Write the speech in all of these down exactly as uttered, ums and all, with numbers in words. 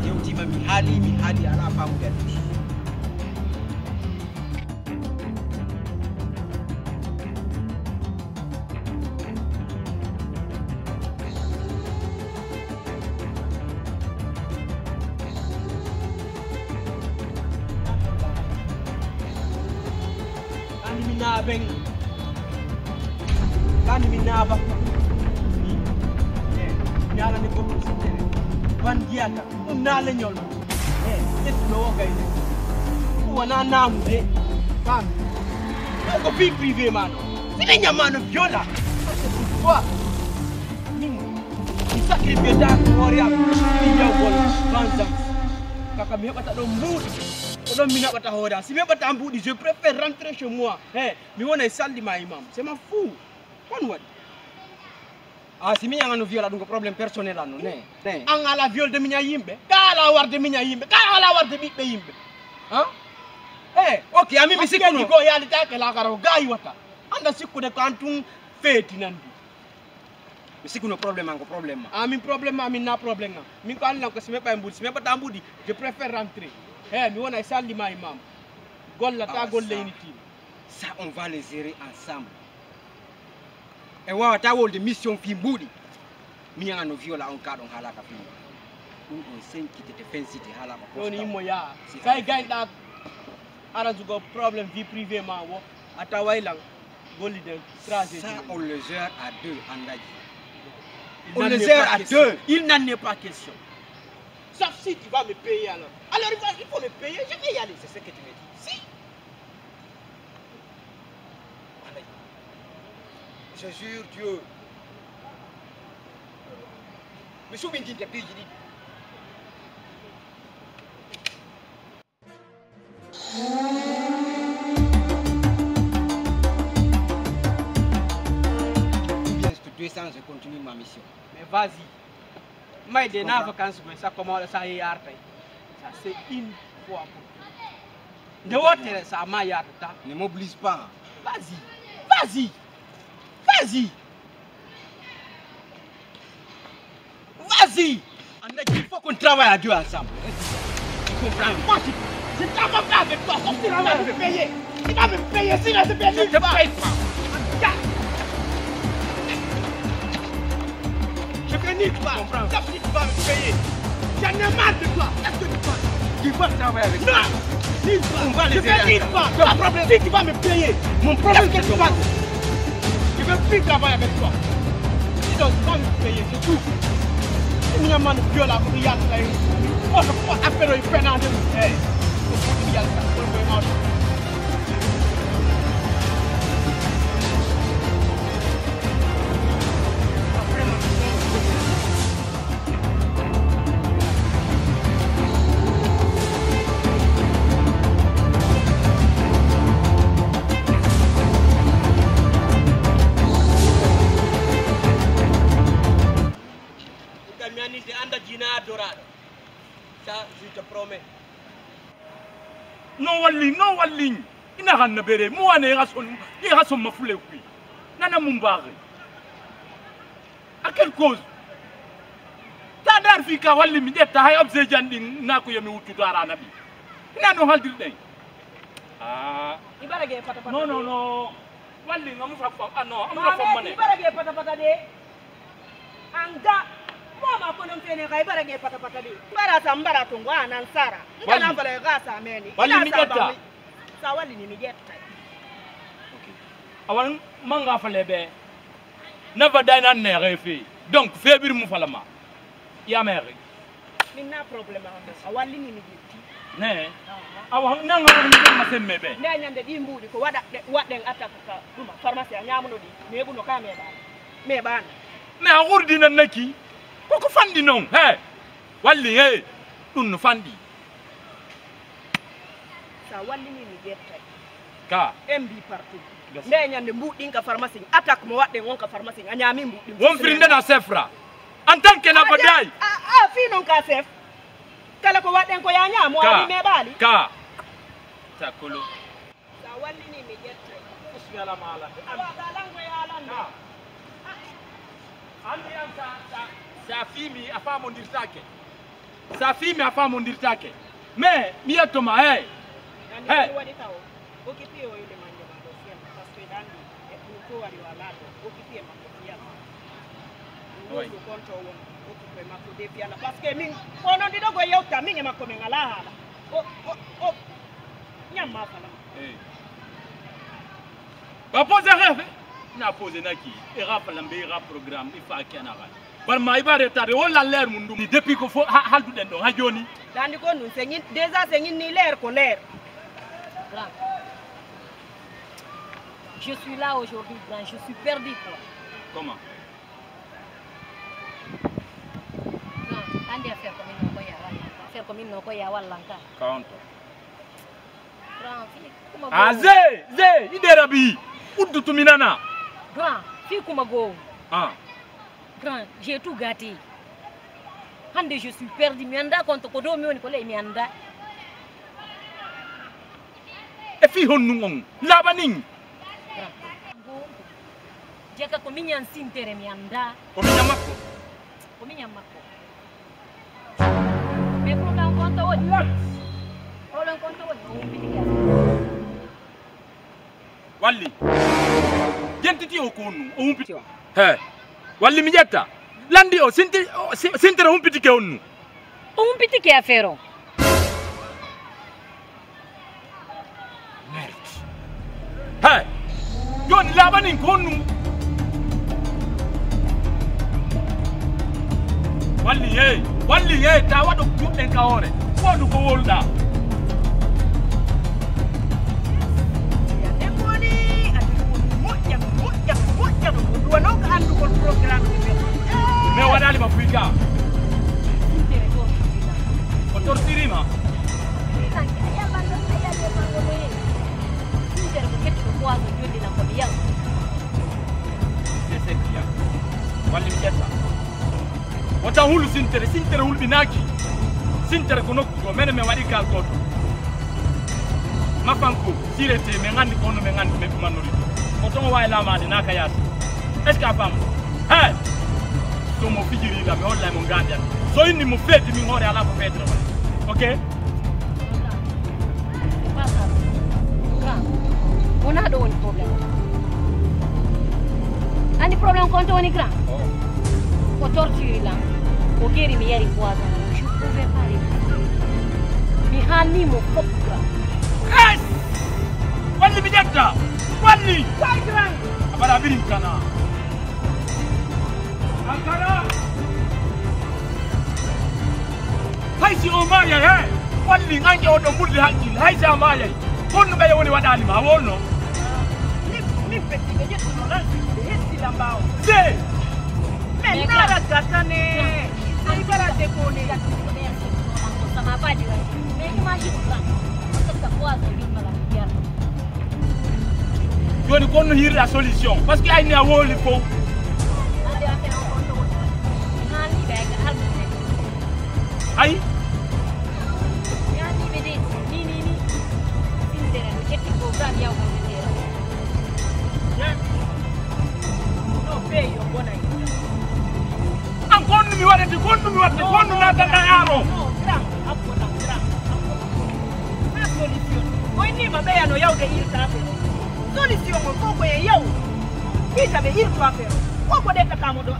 Yewtiima, mi haali, mi haali, alaa faamu kadi. Kani mi naa ben. Kani mi naa ba. Ni. Eh, ñaala ni ko ko sitere. Ban giyata. Ɗum naa leñol. Eh, ƴettuno o gayne. Ɗum wonaa naamu de. Fam. Ɗum ko vie privée maa no. Si ɓe ñamaa no viola. Ça, c'est pour toi. Min, mi sacrifié daa ko hoore am. Mi ñawgol vengeance. Kaka mi heɓata ɗon mbuuɗi. Ko ɗon mi naɓata hoore am. Si mi heɓata mbuuɗi, je préfère rentrer chez moi. Eh, mi wona e salli ma imam. C'est ma fou. Kon waɗi. Ah, si miñan an no viola, ɗum ko problème personnel an no, ne, ne. An ala violde miñan yimɓe, ka ala warde miñan yimɓe, ka ala warde ɓiɓɓe yimɓe. Han? Eh, ok, amin mi sikkuno. Ko yaalitaake laakara ko gaayi wata. Anda sikkude ko an tun feetinandi. Mi sikkuno problème an ko problème ma. Amin problème ma, amin na problème an. Min ko an lan ko si mi heɓa mbuuɗi, si mi heɓata mbuuɗi, je préfère rentrer. He, mi wona e salli ma imam. Golla ta golle inutile. Ça, on va les gérer ensemble. En waawataa wolde mission fii mbuuɗi. Miñan an no viola on ka ɗon haalaaka fii mbuuɗi. Ɗum on senkitete fensiti haalaaka. Ɗon immo yaa. Say gayɗa aransugo problème vie privée ma wo. A taway lan golliden trajet. Ça, on le gère à deux, Andaji. On le gère à deux. Il n'en est pas question. Sauf si tu vas me payer alors. Alors il va, il faut me payer, je vais y aller, c'est ce que tu me dis. Si. Alayhi. Je jure Dieu. Mi suɓintinte piiji ɗiɗi. Ou bien sur deux cents, je continue ma mission. Mais vas-y. May de na vacances koy sa ko mawɗo sa yehi artay. Ça c'est une fois pour tout. Nde wootere sa ma yaatata. Ne m'oblige pas. Vas-y. Vas-y. Vas-y. Vas-y. Il faut qu'on travaille à deux ensemble. Tu comprends? Moi, je, je travaille pas avec toi. Comme tu vas me payer. Tu vas me payer. Sinon, je vais nulle part. Je te paye pas. Regarde. Je vais nulle part. Sauf si tu vas me payer. J'en ai marre de toi. Qu'est-ce que tu penses? Tu vas travailler avec moi. Non. Nulle part. On va les aider ensemble. Je vais nulle part. Ton problème. Si tu vas me payer. Mon problème, c'est que tu vas. Je veux plus travailler avec toi. Sinon, tu vas me payer, c'est tout. Miñan maa no viola ko mi yalta e oto ko appel o e penande ɗum. Eyi. Ko foti mi yalta, ko koye mawɗo. Ça, je te promets. No Walling, no Walling. Ina hanna bere, mu wane ga son, ga son mafule kui. Nana mumbare. À quelle cause? Ta dar fi ka Walling mi ƴetta hay objet jan ɗin na ko yomi wuttude ara nabi. Ina no haldir ɗen. Ah. I bara ge pata pata. No, no, no. Walling amu fa fa. Ah, no, amu fa mane. I bara ge pata pata de. Anga. Mama ko non fene kay bara ge pata pata de. Bara sa mbara to ngwa nan sara. Nda Walling. Nan fale ga sa meni. Walling mi ƴetta. Sa Walling ni mi ƴetta. Okay. Awan manga fale be. Nafa day nan ne refi. Donc, febir mu falama. Ya mere. Min na problème am. A Walling ni mi ƴetti. Ne. Awa, nanga wani mi ma semme be. Nde ñande ɗi mbuuɗi ko waɗa, ɗe, waɗɗen attaque ka ɗuma. Pharmacie a ñaamuno ɗi. Meɓuno ka meɓaani. Meɓaani. Mais a wurdi nan naki. Koko fanɗi non. He. Walling, he. Ɗum no fanɗi. Sa Walling ni mi ƴettay. Ka. En mbi partout. Nde ñande mbuuɗɗin ka pharmacie, attaque mo waɗɗen on ka pharmacie, a ñaami mbuuɗɗin. Won firinde na sefra. En tant que na ko day. A, a, fii non ka sef. Kala ko waɗɗen ko ya ñaamo, a mi meɓaali. Ka. Takulu. Sa Walling ni mi ƴettay. Usgala mala. Awa, ka lango ya lande. Ka. Andi an sa, sa, sa fii mi a faamondirtaake. Sa fii mi a faamondirtaake. Mais, mi yetto ma, hey. Hey. Waɗi taw. Occupé o ile manje ma ɗo fiyan. Parce que ɗan ɗi, e ɗum ko waɗi wala ɗo. Occupé makko fiyan. Ɗum ko konto won. Occupé makko de fiyan. Parce que min, kono ɗiɗo go yewta, min e makko min ala haala. O, o, o. Ñamma fala. Eh. Ba pose rêve. Na pose na ki. Era fala mbe era programme. Ifa ki anara. Barma i ba retard. Wala leer mun dum. Depuis ko fo ha, haldu den don. Ha joni. Dandi ko nun sengin. Déjà sengin ni leer ko leer. Grand. Je suis là aujourd'hui, grand. Je suis perdu, quoi. Comment? Grand, andi affaire ko min no ko ya walla. Affaire ko min no ko ya walla ka. Kaunto. Grand, fii kuma goo. Ah, ze, ze, idera bi. Uddu tuminana. Grand, fii kuma goo. Ah. Grand, j'ai tout gâté. Hande je suis perdu. Mi anda konto ko do mi woni ko ley mi anda. E fii honnun on. Labanin. Grand. Jeka ko miñan sintere mi anda. Ko miñan makko? Ko miñan makko. Mais problème konto woni. Problème konto woni. O humpitike a. Walli. Jentiti o ko honnu. O humpiti. He. Walli mi ƴetta. Landi o sinti, o si-, sintere humpitike honnu. O humpitike affaire o. Merde. Hey! Joni labanin ko honnu? Walli hey, walli hey, ta waɗo juɗɗen ka hoore. Wondu ko wolɗa. Yande ko woni, andi ko woni moƴƴa, moƴƴa, moƴƴa ɗo. Ko duwanoo ko anndugol programme ɗi ɓe. Mais waɗaali ma fuy ka. Ko tortiri ma. Sintere ko kettuɗo poison jollinan ko mi yara. C'est ça, bien. Walli mi ƴetta. Wota hulu sintere, sintere hulɓinaaki. Sintere ko nokku goo, menen men waɗi gal gooto. Mafanko, sirete, men anndi ko honno men anndi men ɗumanori. Ko ton o waawi laamaade naa ka yaasi. Est-ce que a faamu? Hey! So mo fijiri la, mi hollay mo ngaandi an. So inni mo feeti, min hoore alaa ko feetira wala. Ok? C'est pas ça. Grand, wonaa ɗo woni problème. Anndi problème ko on to woni grand? Ko torture lan. Ko geri mi yari poison. Je pouvais pas résister. Mi haalni mo fof grand. Hey! Walli mi ƴetta! Walli! Way grand! A mbaɗa birin kana. Ankara! Hay si o maayay, he? Walli, anke o ɗon ɓurdi hakkille. Hay si a maayay, honno ɓeya woni waɗaali ma, a wonno? Min, min fetti ɓe ƴetti mo ɗan, ɓe hetti lan ɓaawo. Se! Mais nara gatane, se i bara dekone. Ça m'a pas dérangé. Mais imagine ça. Parce que quoi, c'est une maladie. Jooni ko honno hiirɗa solution? Parce que ayni a wowli fow. Haalni ɓe ay ka almuɓe. Ay. Yaani ɓe de, ni, ni, ni. Sindere no ƴetti ko gam yawgol ɓe seeɗa. Ya. No, ɓe yo bonay. An ko honɗun mi waɗete, ko honɗun mi waɗete, ko honɗun naatata e aaro? No, grand, abbo ɗan, grand, abbo. Na solution. Ko inni ma ɓeya no yawde irta affaire. Solution on ko ko e yaw. Ita ɓe irtu affaire. Ko ko ɗettata mo ɗo.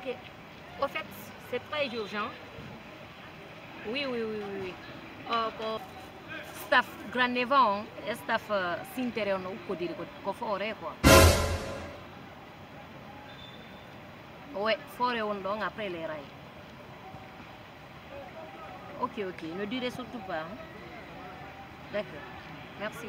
Ok. Au fait, c'est très urgent. Oui, oui, oui, oui, oui. Euh, ko staff Grand Neva on, e staff, euh, Sintere on no ukkodiri ko, ko foore quoi. Ouais, foore on ɗon après les rails. Ok, ok. Ne durez surtout pas, hein. D'accord. Merci.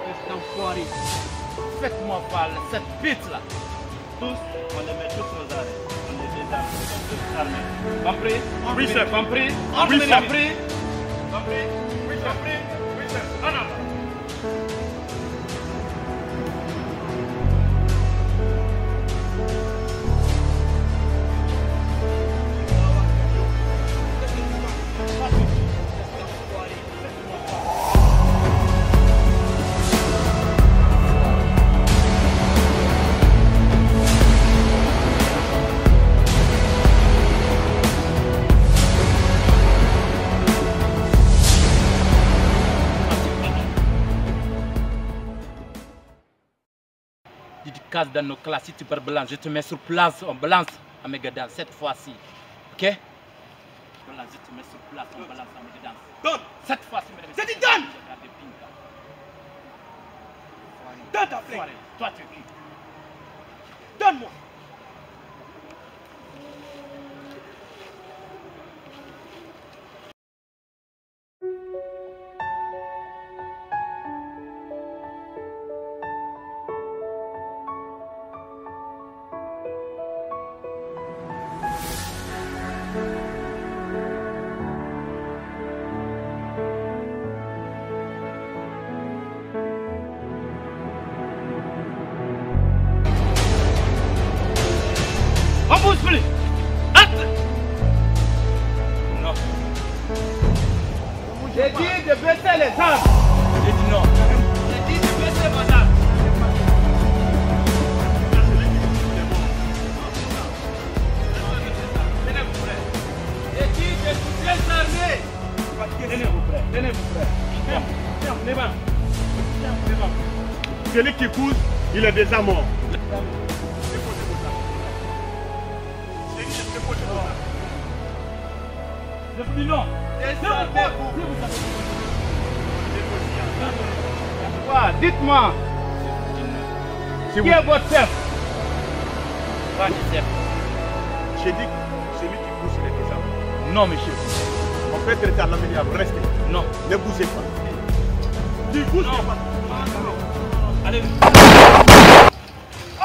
Espèce d'enfoiré. Faites-moi voir cette bête-là. Tous, on les met tous aux arrêts. On les désarme. On les désarme. Compris? Oui, chef. Compris? Oui, chef. Compris? Compris? Oui, chef. Compris? Oui, chef. En avant. Dédicace dans nos classes, si tu barres blanc, je te mets sur place, on balance à Megadance cette fois-ci. Ok? Voilà, je te mets sur place, on balance à Megadance. Donne. Cette fois-ci, mesdames et messieurs, je garde Pinka. Donne ta flingue. Toi, tu es qui? Donne-moi. On bouge plus. Arrête. Non. J'ai dit de baisser les armes. J'ai dit non. J'ai dit de baisser vos armes. J'ai dit de vous désarmer. Tenez vos frères, tenez vos frères. Ferme, ferme, les bancs. Ferme, les bancs. Celui qui bouge, il est déjà mort. Déposez vos armes. J'ai dit de déposer vos armes. Je vous dis non. Descendez-vous. Quoi, dites-moi. Qui est votre chef? Pas de chef. J'ai dit, celui qui pousse les désordres. Non, monsieur. On peut traiter à l'amiable. Restez. Non. Ne bougez pas. Ne bougez pas. Allez.